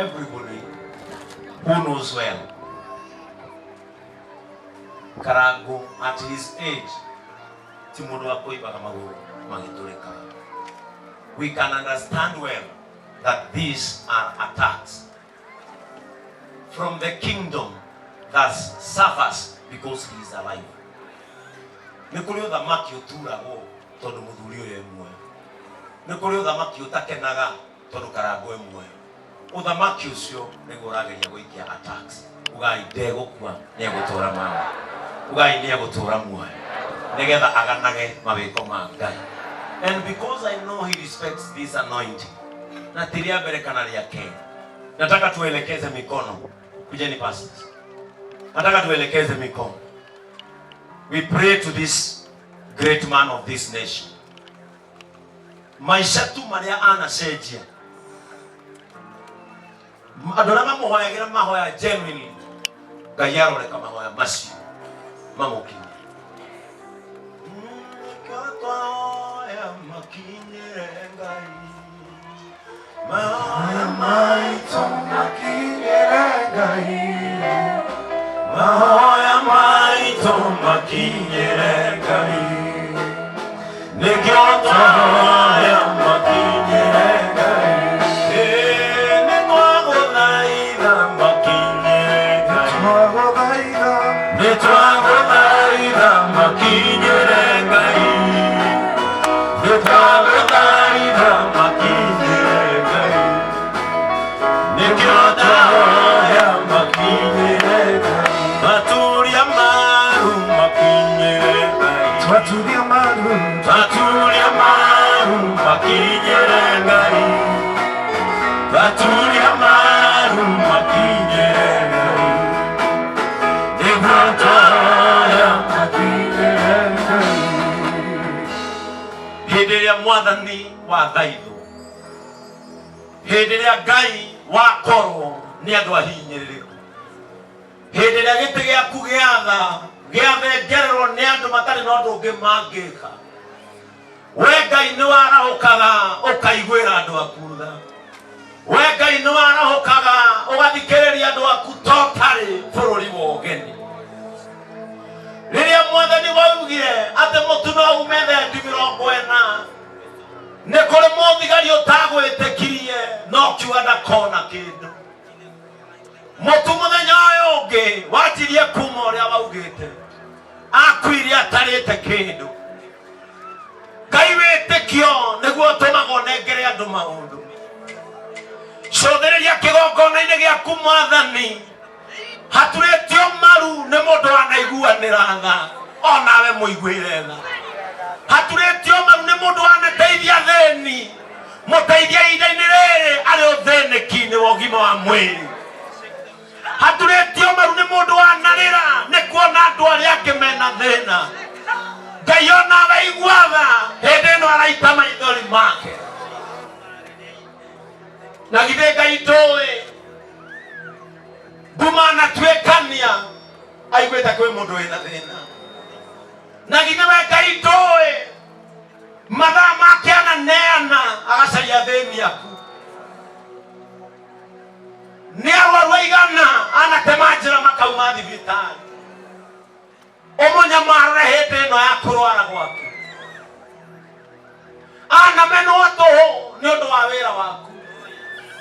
Everybody who knows well Karangu at his age ti mũndũ wa kũimbaga magũrũ magĩtũrĩkaga. We can understand well that these are attacks from the kingdom that suffers because he is alive. Nĩ kũrĩ ũthamaki ũturagwo tondũ mũthuri ũyũ e muoyo. Nĩ kũrĩ ũthamaki ũtakenaga tondũ Karangũ e muoyo. Ũthamaki ũcio nĩguo ũrageria gũikia attacks. Ugai ndegũkua nĩ egũtũra muoyo. Ugai nĩ egũtũra muoyo nĩgetha aganage mawĩko ma Ngai. And because I know he respects this anointing, na ti rĩa mbere kana rĩa kerĩ, nataka tuelekeze mikono. Kujeni pastors, nataka tuelekeze mikono. We pray to this great man of this nation. Maica tu marĩa anacenjia, andũ arĩa mamũhoyagĩra mahoya genuinely, Ngai aroreka mahoya macio mamũkinyĩre. Nĩkĩo twahoya makinyĩre Ngai. Mahoya maitũ makinyĩre Ngai. Mahoya maitũ makinyĩre Ngai. Nĩkĩo twahoya makinyĩre Ngai. Ĩĩ, nĩtwagũthaitha makinyĩre Ngai. Nĩtwagũthaitha makinyĩre Ngai. Nĩtwagũthaitha makinyĩre Ngai. Nĩkĩo twahoya makinyĩre Ngai. Twaturia maru makinyĩre Ngai. Twaturia maru. Twaturia maru makinyĩre Ngai. Twaturia maru makinyĩre Ngai. Nĩguo twahoya makinyĩre Ngai. Hĩndĩ ĩrĩa Mwathani wathaithwo, hĩndĩ ĩrĩa Ngai wakorwo nĩ andũ ahinyĩrĩrĩku, hĩndĩ ĩrĩa gĩtĩ gĩaku gĩatha gĩathengererwo nĩ andũ matarĩ na ũndũ ũngĩ mangĩka, we Ngai nĩ warahũkaga ũkaiguĩra andũ aku tha. We Ngai nĩ warahũkaga ũgathikĩrĩria andũ aku totarĩ bũrũri wa ũgeni. Rĩrĩa Mwathani waugire atĩ mũtu no ume thendi 40, nĩ kũrĩ mũthigari ũtagwĩtĩkirie no kiuga ndakona kĩndũ. Mũtu mũthenya ũyũ ũngĩ wanjirie kuma ũrĩa waugĩte, akuire atarĩte kĩndũ. Ngai wĩtĩkio nĩguo ũtũmaga ũnengere andũ maũndũ. Cũthĩrĩria kĩgongona-inĩ gĩaku Mwathani, haturĩtio maru nĩ mũndũ wanaiguanĩra tha, onawe mũiguĩre tha. Haturĩtio maru nĩ mũndũ wanateithia thĩni, mũteithia ihinda-inĩ rĩrĩ arĩ ũthĩnĩki-inĩ wa ũgima wa mwĩrĩ. Haturĩtio maru nĩ mũndũ wanarĩra nĩ kuona andũ arĩa angĩ mena thĩna. Ngai onawe igua tha hĩndĩ ĩno araita maithori make. Na githĩ Ngai ndũĩ nduma anatuĩkania aiguĩte kwĩ mũndũ wĩna thĩna. Na githĩ we Ngai ndũĩ mathaa make ananeana agacaria thĩni aku. Nĩ arwaru aigana anatema njĩra makauma thibitarĩ, ũmũnyamarũre hĩndĩ ĩno ya kũrwara gwake. Anamenwo tũhũ nĩ ũndũ wa wĩra waku,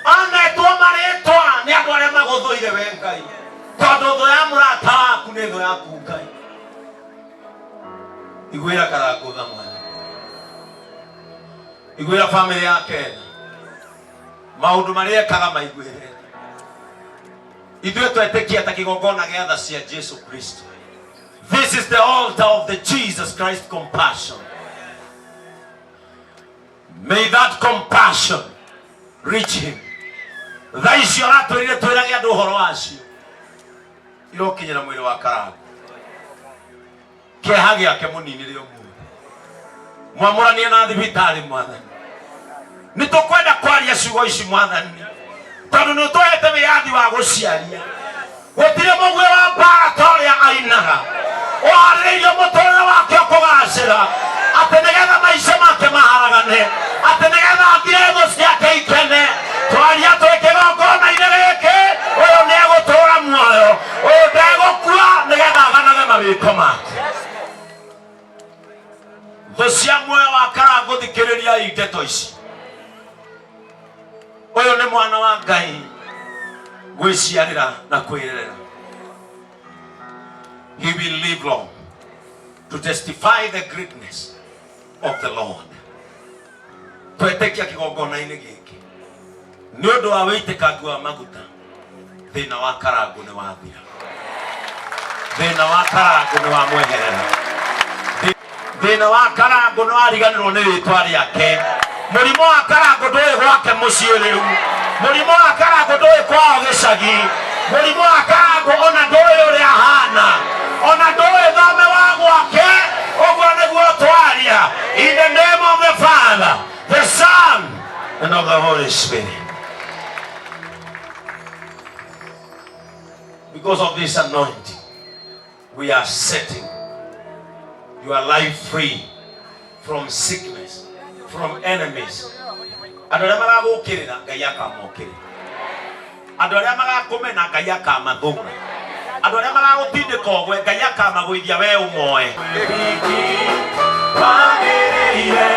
anetwo marĩtwa nĩ andũ arĩa magũthũire we Ngai, tondũ thũ ya mũrata waku nĩ thũ yaku Ngai. Iguĩra Karangũ tha Mwathani, iguĩra bamĩrĩ yake tha, maũndũ marĩa ekaga maiguĩre tha. Ithuĩ twetĩkia ta kĩgongona gĩa tha cia Jesu Kristo. This is the altar of the Jesus Christ compassion. May that compassion reach him. Tha icio aratwĩrire twĩrage andũ ũhoro wacio irokinyĩra mwĩrĩ wa Karangũ. Kĩeha gĩake mũninĩre ũmũthĩ, mwamũranie na thibitarĩ. Mwathani, nĩ tũkwenda kwaria ciugo ici Mwathani, tondũ nĩ ũtũhete wĩyathi wa gũciaria. Gũtirĩ mũguĩ wa mbara ta ũrĩa ainaga ũharĩrĩirio mũtũrĩre wake ũkũgacĩra, atĩ nĩgetha maica make maharagane, atĩ nĩgetha athire thũ ciake ikene. Twaria twĩ kĩgongona-inĩ. Mwana wa Ngai gwĩciarĩra na kwĩrerera. He will live long to testify the greatness of the Lord. Twetĩkia kĩgongona-inĩ gĩkĩ nĩ ũndũ wa wĩitĩkangu wa maguta, thĩna wa Karangũ nĩ wathira, thĩna wa Karangũ nĩ wamweherera, thĩna wa Karangũ nĩ wariganĩrwo nĩ rĩtwa rĩake. Mũrimũ wa Karangũ ndũĩ gwake mũciĩ rĩu, mũrimũ wa Karangũ ndũĩ kwao gĩcagi, mũrimũ wa Karangũ ona ndũĩ ũrĩa ahana, ona ndũĩ thome wa gwake. Ũguo nĩguo twaria, in the name of the Father, the Son and of the Holy Spirit. Because of this anointing, we are setting your life free from sickness, from enemies. Andũ arĩa magagũkĩrĩra, Ngai akamokĩrĩra. Andũ arĩa magakũmena, Ngai akamathũra. Andũ arĩa magagũtindĩka ũgwe, Ngai akamagũithia we ũmoe. Wagĩrĩire.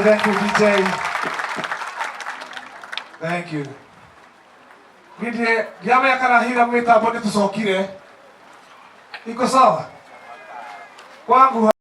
Thank you, DJ. Thank you. Githĩ ndiamenya kana hira mĩtambo nĩ tũcokire. Iko sawa? Kwangu.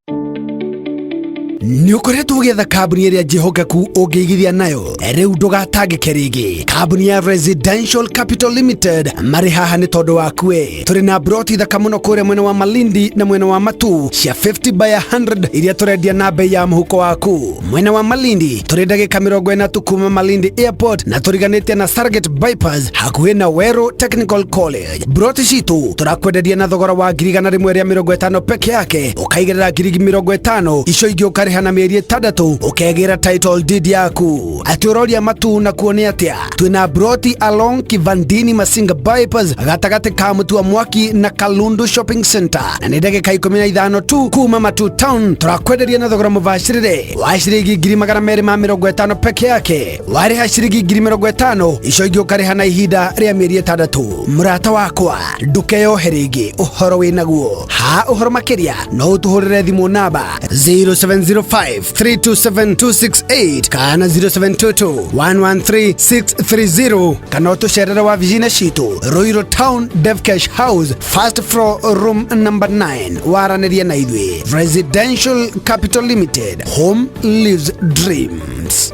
Nĩ ũkoretwo ũgĩetha kambuni ĩrĩa njĩhokeku ũngĩigithia nayo. Rĩu ndũgatangĩke rĩngĩ. Kambuni ya Residential Capital Limited marĩ haha nĩ tondũ waku we. Tũrĩ na broti thaka mũno kũrĩa mwena wa Malindi na mwena wa Matu cia 50 by 100 iria tũrendia na bei ya mũhuko waku. Mwena wa Malindi tũrĩ ndagĩka 40 tu kuma Malindi Airport na tũriganĩtie na Sarget Bypass hakuhĩ na Weru Technical College. Broti citũ tũrakwenderia na thogora wa 150,000 peke yake, ũkaigĩrĩra 50,000, icio ingĩ ũkarĩha na mĩeri 6 ũkegĩra title deed yaku. Atĩ ũroria Matu na kuo nĩ atĩa? Twĩna broti along Kivandini Masinga Bypass gatagatĩ ka Mũtua Mwaki na Kalundu Shopping Center na nĩ ndagĩka 15 tu kuma Matu Town. Tũrakwenderia na thogora mũbacĩrĩre wa ciringi 250,000 peke yake. Warĩha ciringi 50,000, icio ingĩ ũkarĩha na ihinda rĩa mĩeri 6. Mũrata wakwa, ndũkeyohe rĩngĩ ũhoro wĩ naguo. Ha ũhoro makĩria no ũtũhũrĩre thimũ namba 0705 327 268 kana 0722 113 630 kana ũtũcerere wabici-inĩ citũ Ruiru Town, Devcash House, first floor, room number 9. Waranĩrie na ithuĩ. Residential Capital Limited, home lives dreams.